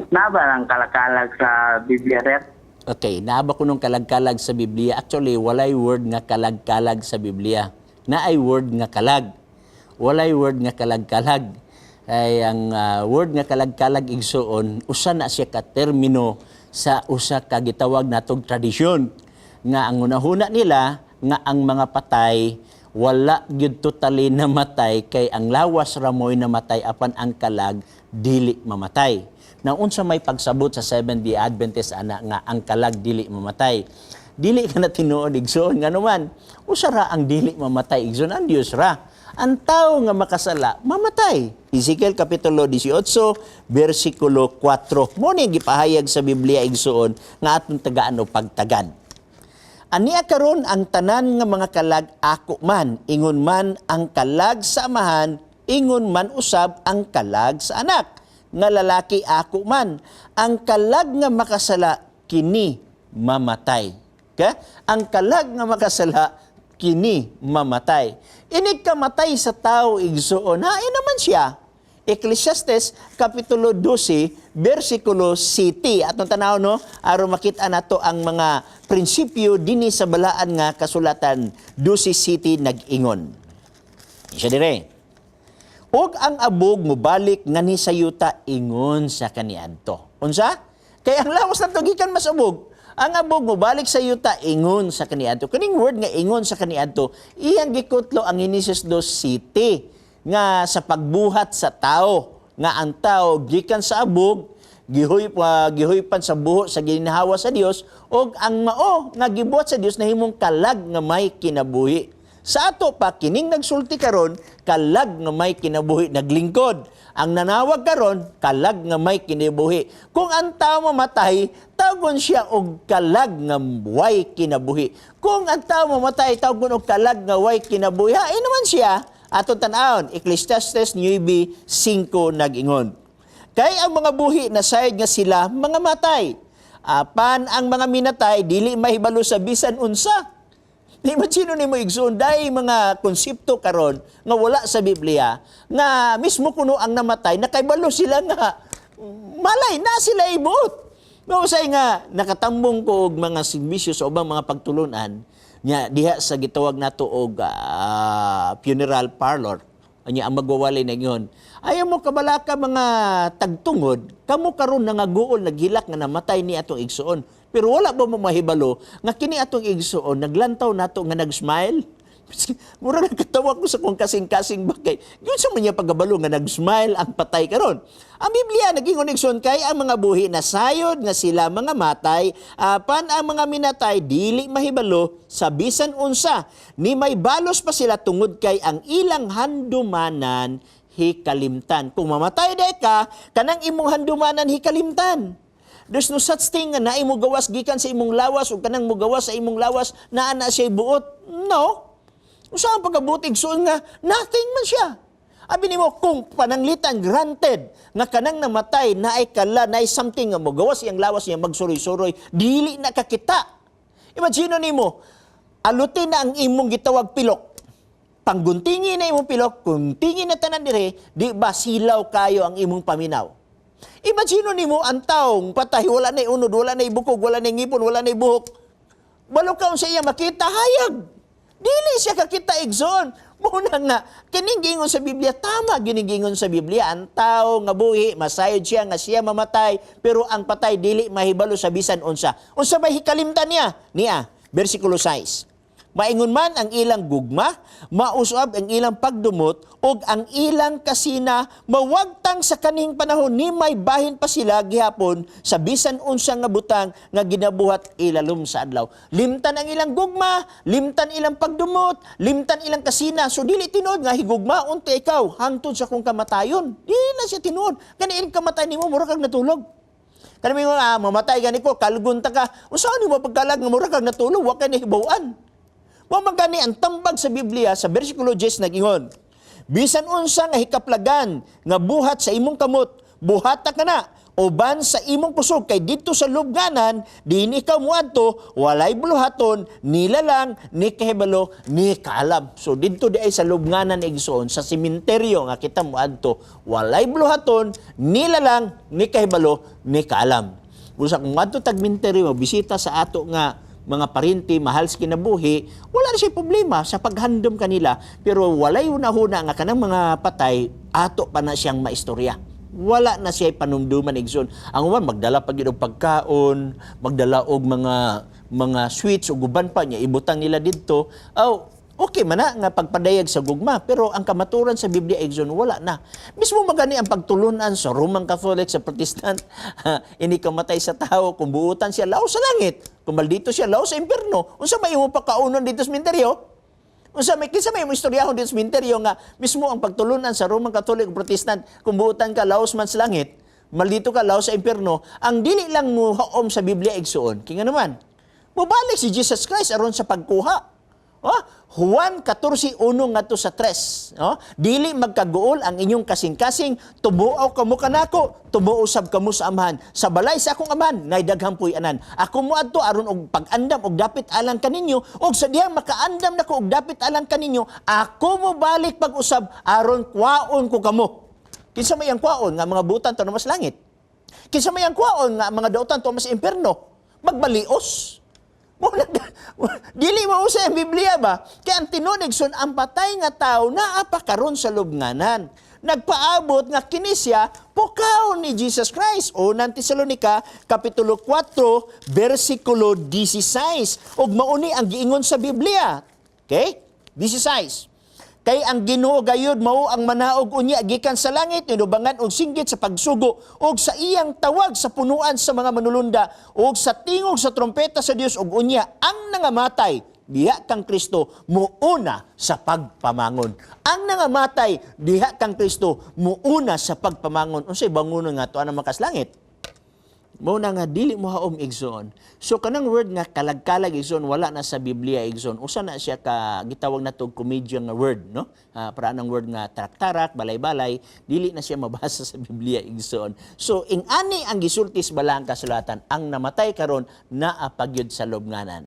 Naa ba ang kalakalag sa Biblia, sir? Okay, naa ba kunong kalag-kalag sa Biblia? Actually, walay word nga kalag-kalag sa Biblia. Naay word nga kalag. Walay word nga kalag-kalag. Ay ang word nga kalag-kalag, igsuon, usa na siya ka termino sa usa ka gitawag natong tradisyon nga ang hunahuna nila nga ang mga patay wala gyud totally namatay, kay ang lawas ra mo'y namatay apan ang kalag dili mamatay. Na unsa may pagsabot sa Seventh-day Adventist ana nga ang kalag dili mamatay? Dili ka na tinuod, igsoon, ngano man usa ra ang dili mamatay, igsoon, ang Dios ra. Ang tao nga makasala mamatay. Ezekiel kapitulo 18 bersikulo 4 mo ni gipahayag sa Biblia, igsoon, nga atong tagaan o pagtagad. Ania karon ang tanan nga mga kalag ako man, ingon man ang kalag sa amahan, ingon man usab ang kalag sa anak nga lalaki ako man. Ang kalag nga makasala kini mamatay. Okay? Ang kalag nga makasala kini mamatay. Inig kamatay sa tao, igsuon, hain naman siya. Ecclesiastes kapitulo 12 bersikulo 7. Atong tanaw, no, aron makita nato ang mga prinsipyo dinhi sa balaan nga kasulatan. 12:7 nag-ingon. Siya dire. "Og ang abog mobalik nganhi sa yuta ingon sa kaniadto." Unsa? Kay ang lawas nato gikan mas abog. Ang abog mobalik sa yuta ingon sa kaniadto. Kaning word nga "ingon sa kaniadto", iyang gikutlo ang Genesis 2:7 nga sa pagbuhat sa tao, nga ang tao gikan sa abog, gihuy gihuypan sa buho sa ginhawa sa Dios, ug ang mao nga gibuhat sa Dios nahimong kalag nga may kinabuhi. Sa ato pa kining nagsulti karon, kalag nga may kinabuhi naglingkod. Ang nanawag karon, kalag nga may kinabuhi. Kung ang tao mamatay, tawgon siya og kalag nga way kinabuhi. Kung ang tao mamatay, tawgon og kalag nga way kinabuhi. Hain naman siya. Ato tan-awon, Ecclesiastes 9:5 nag-ingon. "Kay ang mga buhi nasayod nga sila mga matay. Apan ang mga minatay dili mahibalo sa bisan unsa." Imagine nimo, igsoon, dahil mga konsepto karon nga wala sa Biblia, nga mismo kuno ang namatay nakaibalo sila nga malay na sila ibuot. Mausay nga nakatambong ko og mga serbisyo sa ubang mga pagtulunan nya diha sa gitawag nato og funeral parlor. Anya ang magwawali na ingon, "Ayaw mo kabalaka, mga tagtungod, kamo karon nangaguol, naghilak nga namatay ni atong igsuon. Pero wala ba mo mahibalo nga kini atong igsuon naglantaw nato nga nag-smile?" Mura nagkatawa ko sa kong kasing-kasing ba, kay yun sa man niya pagkabalo nga nag-smile ang patay karon. Ang Biblia nag-ingon, igsoon, "Kay ang mga buhi nasayod nga sila mga matay, apan ang mga minatay dili mahibalo sa bisan unsa, ni may balos pa sila tungod kay ang ilang handumanan hikalimtan." Kung mamatay day ka, kanang imong handumanan hikalimtan. There's no such thing nga naay mo gawas gikan sa imong lawas o kanang mogawas sa imong lawas naa na siya buot. No. Unsa ang pagkabuti, igsoon, nga nothing man siya? Abi nimo kung pananglitan, granted nga kanang namatay naay kala, naay something nga mogawas iyang lawas niya, magsuroy-suroy, dili na kakita. Imagine nimo, alutin na ang imong gitawag pilok. Pangguntingi na imong pilok, guntingi na tanan dire, di ba silaw kayo ang imong paminaw? Imagine nimo ang taong patay, wala na unod, wala na bukog, wala na ngipon, wala na buhok. Balo ka unsa iya makita, hayag. Dili siya kakita, igsoon. Muna nga, kining giingon sa Biblia, tama gining giingon sa Biblia, ang tao nga buhi, masayod siya nga siya mamatay, pero ang patay dili mahibalo sa bisan unsa. Unsa may hikalimtan niya? Niya, versikulo 6. "Maingon man ang ilang gugma, mausab ang ilang pagdumot, ug ang ilang kasina mawagtang sa kaning panahon, ni may bahin pa sila gihapon sa bisan unsa nga butang nga ginabuhat ilalom sa adlaw." Limtan ang ilang gugma, limtan ilang pagdumot, limtan ilang kasina. So dili tinuod nga higugma unti ikaw hangtod sa kung kamatayon. Dili na siya tinuod. Kani kamatay nimo mura kag natulog. Kani mo mamatay gani ko, kalgon ta ka. Unsa ni mo pagkalag nga mura kag natulog, wa ka nahibaw-an? Wa man gani ang tambag sa Biblia sa versikulo 10 nag-ingon. "Bisan unsa nga hikaplagan nga buhat sa imong kamot, buhata kana Uban sa imong kusog kay didto sa lubnganan diin ikaw moadto, walay buluhaton, nilalang, ni kahibalo, ni kaalam. So didto diay sa lubnganan, igsoon, sa sementeryo nga kita moadto, walay buluhaton, nilalang, ni kahibalo, ni kaalam. Busa kung moadto tag menteryo, bisita sa ato nga mga parinti, mahal sa kinabuhi, wala na siya problema sa paghandom kanila, pero walay hunahuna nga kanang mga patay ato pa na siyang maistorya. Wala na siya panumduman, igsoon. Ang uban magdala pa gyud og pagkaon, magdala og mga sweets ug uban pa niya, ibutang nila didto. Oh, okay man na nga pagpadayag sa gugma, pero ang kamaturan sa Biblia, igsoon, wala na. Mismo magani ang pagtulunan sa Roman Catholic, sa Protestant, ini kamatay sa tao, kung buutan siya, laos sa langit. Kung maldito siya, laos sa impierno. Unsa may imo pakaunon dito sa minteryo? Unsa may, kinsa may imong istoryahon dito sa minteryo nga mismo ang pagtulunan sa Roman Catholic ug Protestant, kung buutan ka, laos man sa langit, maldito ka, laos sa impierno? Ang dili lang mo haom sa Biblia, igsoon, kay nga naman mubalik si Jesus Christ aron sa pagkuha. Oh, Juan 14:1 ngadto sa 3. Oh, dili magkaguol ang inyong kasing-kasing, tumuo kamo kanako, tumuo sab kamo sa Amahan. Sa balay sa akong Amahan, nay daghang puy-anan. Ako moadto aron og pag-andam og dapit alang kaninyo, og sa dihang makaandam nako og dapit alang kaninyo, ako mobalik pag-usab aron kwaon ko kamo. Kinsa may ang kwaon nga mga butan to mas langit? Kinsa may ang kwaon nga mga dautan to mas impierno? Magbalios. Mo na dili mo usa ang Biblia ba? Kaya ang tinuod, igsoon, ang patay nga tao naa pa karon sa lubnganan. Nagpaabot nga kini siya pukaw ni Jesus Christ. Unang Tesalonica kapitulo 4 bersikulo 16. Ug mauni ang giingon sa Biblia. Okay? 16. Kay ang Ginoo gayud mao ang manaog unya gikan sa langit inubangan og singgit sa pagsugo og sa iyang tawag sa punuan sa mga manulunda og sa tingog sa trompeta sa Dios, ug unya ang nangamatay diha kang Kristo muuna sa pagpamangon. Ang nangamatay diha kang Kristo muuna sa pagpamangon. Unsay bangonon nga ato ang makas langit? Mao na nga dili mo haom, igsoon. So kanang word nga kalagkalag, igsoon, wala na sa Biblia, igsoon. Usa na siya ka gitawag na og komedya nga word, no? Para anang word nga tarak-tarak, balay-balay, dili na siya mabasa sa Biblia, igsoon. So ing ani ang gisulti sa Balaang Kasulatan, ang namatay karon naa pa gyud sa lubnganan.